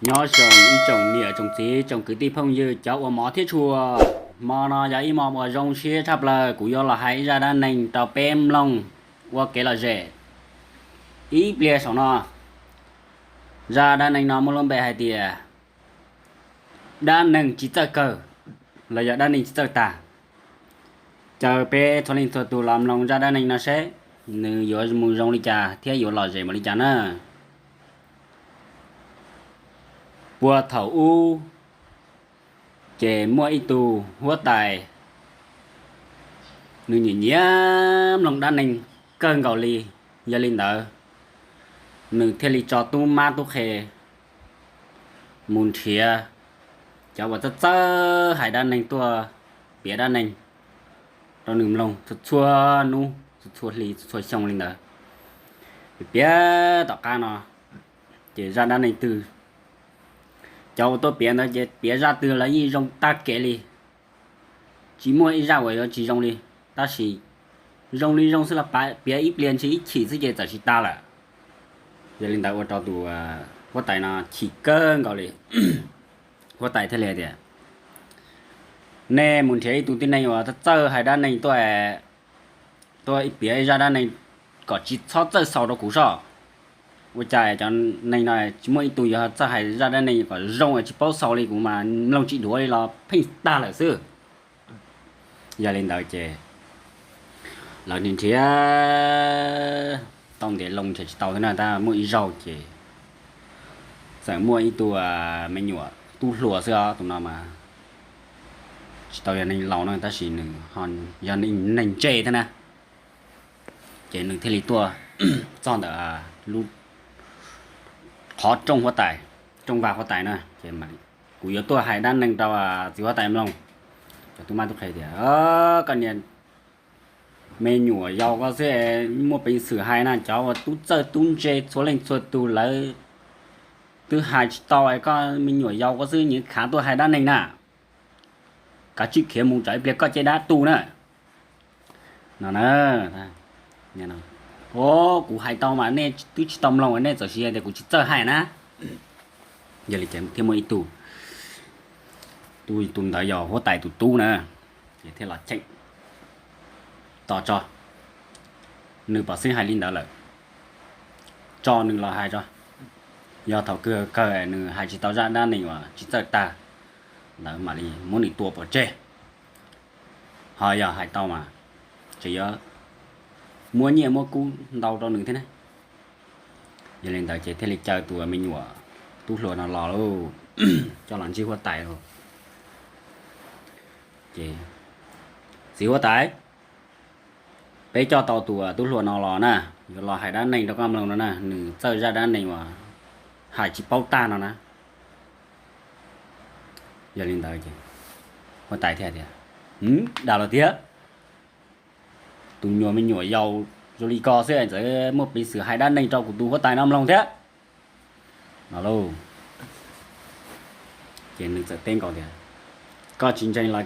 Nyob zoo ib tsoom niam tsoom txiv tsoom kwv tij phooj ywg cov uas hmov thiab tshua. Hmo no yog ib hmo uas zoo siab tshaj plaws, kuv yuav los hais ib zaj dab neeg rau peb mloog ua kev lom zem ib pliag saum no. Zaj dab neeg no muaj lub npe hais tias dab neeg tsis txawj kawg los yog dab neeg tsis txawj tag. Caw peb txhua leej txhua tus los mloog zaj dab neeg no seb nws yuav mus zoo li cas thiab yuav lom zem npaum li cas na. Puag thaum ub, ces muaj ib tug huab tais, nws nyiam nyiam mloog dab neeg kawg nkaus li. Yog li ntawd, nws thiaj li tso tub mab tub qhe mus nrhiav cov uas txawj txawj hais dab neeg tuaj piav dab neeg rau nws mloog txhua txhua hnub, txhua txhua hli, txhua txhua xyoo li ntawd. Piav tom qab no, ces zaj dab neeg twg, cov uas tuaj piav ntawd ces piav zaj twg los yeej zoo tag kev li, tsis muaj ib zaj uas yuav tsis zoo li. Tab sis zoo li zoo xwb los piav ib pliag ntshis ib chim xwb ces txawm tsis tas lawm. Yog li ntawd ua rau tus huab tais no chim kawg nkaus li. Huab tais thiaj li tias, nej mus nrhiav ib tug tib neeg uas txawj hais dab neeg tuaj, tuaj piav ib zaj dab neeg kom tsis txhob txawj xaus rau kuv soj. Ua cas cov neeg no tsis muaj ib tug yuav txawj hais zaj dab neeg kom zoo es tsis paub xaus li, kuv mas mloog tsis dhuav li los pheej tag lawm xwb. Yog li ntawd ces lawv nrhiav nrhiav tau ntev loo nrhiav tsis tau thiab na, tab muaj ib zaug ces txawm muaj ib tug me nyuam tub hluas xwb os, tus no mas tsis tau yog neeg laus na, tab sis nws yog neeg ntse thiab na. Ces nws thiaj li tuaj txog ntawm lub qhov rooj huab tais, rooj vag huab tais na. Kuv yuav tuaj hais dab neeg rau txiv huab tais mloog. Cov tub mab tub qhe tias, koj niag me nyuam yaus koj xwb muaj peev xwm hais na, cov uas tub txawj tub ntse txhua leej txhua tus lawv twb hais tsis tau, koj me nyuam yaus koj xwb nyiam khav tuaj hais dab neeg na. Kav tsij khiav mus tsam ib pliag koj caj dab tu na. No na, o, kuv hais tau mas nej twb tsis tau mloog, nej txawm sis hais tias kuv tsis txawj hais na. Yog li ces thiaj muaj ib tug, tus ntawd yog huab tais tus tub na, ces thiaj los cheem tos tso. Nws pom xeeb hais li ntawd lawm, tso nws los hais tso. Yog thaum kawg kawg nws hais tsis tau zaj dab neeg uas tsis txawj tag ntawd mam li muab nws tua pov tseg. Ho yog hais tau mas tseem yuav muab nyiaj muab kub ntau rau nws thiab ne. Yog li ntawd ces thiaj li caw tus me nyuam tub hluas no los lauj, coj los ntsib huab tais lauj. Ces, txiv huab tais, peb coj tau tus tub hluas no los na, yuav los hais dab neeg rau koj mloog no na, nws txawj zaj dab neeg uas hais tsis paub tag no na. Yog li ntawd ces huab tais thiaj tias, dam los tiag, tus nyuam me nyuam yaus zoo li ko xwb txawm muaj peev xwm hais dab neeg rau kuv tus huab tais no mloog thiab no lauj. Ces nws txawm teb nkaus tias, koj tsis ntseeg los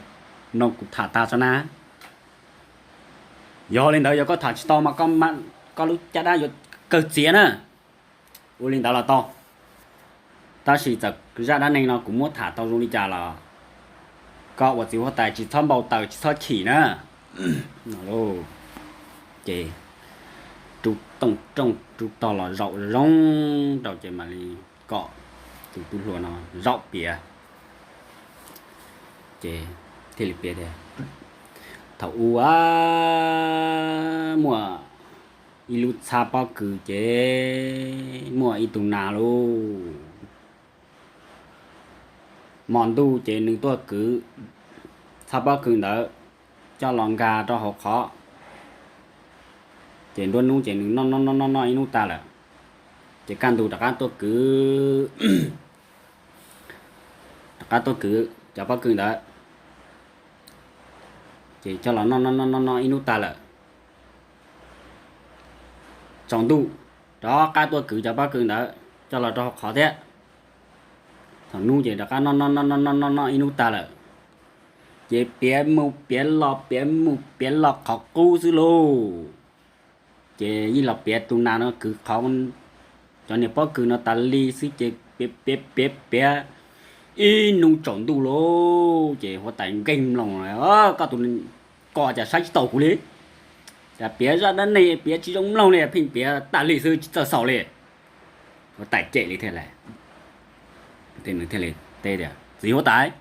mloog kuv tham tag tso na. Yog li ntawd yog koj tham tsis tau mas koj lub caj dab yuav kawg txiav na. Ua li ntawd los tau, tab sis txawm zaj dab neeg no kuv muab tham tau zoo li cas los koj ua txiv huab tais tsis txhob npau taws tsis txhob chim na. Ces rub tooj rooj rub tog los zaum zoo rau ces mam li kom tus tub hluas no zaum piav. Ces thiaj li piav tias, thaum ub muaj ib lub txhab pob kws ces muaj ib tug nas lauj. Hmo ntuj ces nws tuaj kwv txhab pob kws ntawd coj los nkag rau hauv qhov, ces nruab hnub ces nws noj noj noj noj noj ib hnub tag lawm. Ces kaj ntug rov qab tuaj kwv, rov qab tuaj kwv cov pob kws ntawd, ces coj los noj noj noj noj noj ib hnub tag lawm. Tsaus ntuj rov qab tuaj kwv cov pob kws ntawd coj los rau hauv qhov thiab. Thaum hnub ces rov qab noj noj noj noj noj noj noj ib hnub tag lawm. Ces piav mus piav los piav mus piav los qhov qub xwb lauj. Ces yeej los piav tus nas no kwv qhov cov niag pob kws no tas li xwb ces piav piav piav piav ib hnub tsaus ntuj lauj. Ces huab tais nkeeg mloog, koj tus ko cas saib tsis taus kuv li, cas piav zaj dab neeg piav tsis zoo mloog li, pheej piav tas li xwb tsis txawj xaus li. Huab tais cem li thiab lauj. Nws thiaj li teb tias, txiv huab tais,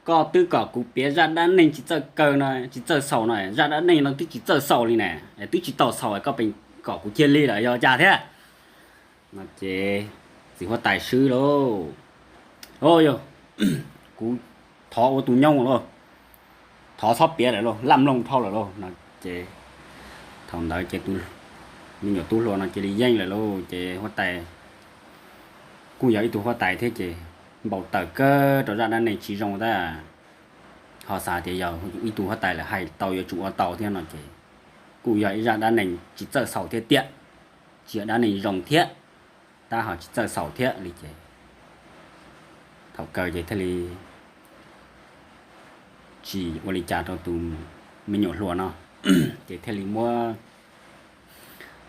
koj twb kom kuv piav zaj dab neeg tsis txawj kaw no, tsis txawj xaus no, zaj dab neeg no twb tsis txawj xaus li ne, twb tsis tau xaus koj pheej kom kuv cia li lawm yog cas thiab? No ces txiv huab tais swb lauj. Au yog, kuv thov ua tus nyob lauj, thov txhob piav lawm lauj, laj mloog dhau lawm lauj. No ces thaum ntawd ces tus me nyuam tub hluas no cia li yeej lawm lauj. Ces huab tais kuj yog ib tug huab tais thiab ces npau taws kawg rau zaj dab neeg tsis zoo tab, ho xav tias yog ib tug huab tais lawm hais tau yuav tsum ua tau thiab no ces kuj yog ib zaj dab neeg tsis txawj xaus thiab tiag, tsis yog dab neeg zoo thiab, tab ho tsis txawj xaus thiab li ces thaum kawg ces thiaj li tsis ua li cas rau tus me nyuam hluas no, ces thiaj li muab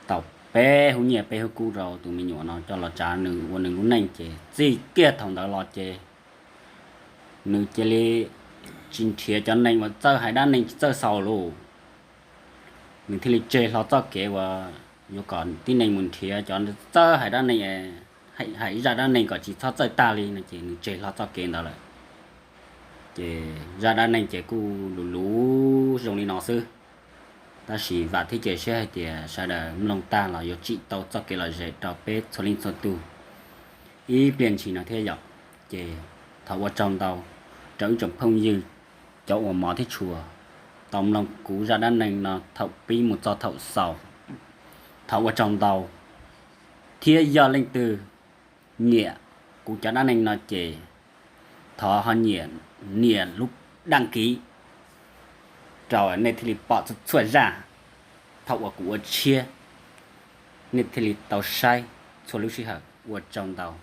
tau peb hub nyiaj peb hub kub rau tus me nyuam no coj los tsav nws ua nws lub neej. Ces txij kiag thaum ntawd los ces nws cia li tsis nrhiav cov neeg uas txawj hais dab neeg tsis txawj xaus lauj. Nws thiaj li tseg hlo txoj kev uas yuav kom tib neeg mus nrhiav cov txawj hais dab neeg, hais ib zaj dab neeg kom tsis txhob txawj tag li no ces nws tseg hlo txoj kev ntawd lawm. Ces zaj dab neeg ces kuj luv luv zoo li no xwb. Tab sis vam thiab cia siab hais tias sawv daws mloog tag los yuav tsim tau txoj kev lom zem rau peb txhua leej txhua tus ib pliag ntshis no thiab yom. Ces thov ua tsaug ntau rau ib tsoom phooj ywg cov uas hmov thiab tshua tau mloog kuv zaj dab neeg no thaum pib mus txog thaum xaus. Thov ua tsaug ntau, thiab yog leej twg nyiam kuv cov dab neeg no ces thov ho nias lub daj kiv rau nej thiaj li pom txhua txhua zaj thaum uas kuv ua tshiab, nej thiaj li tau saib txhua lub sij hawm. Ua tsaug ntau.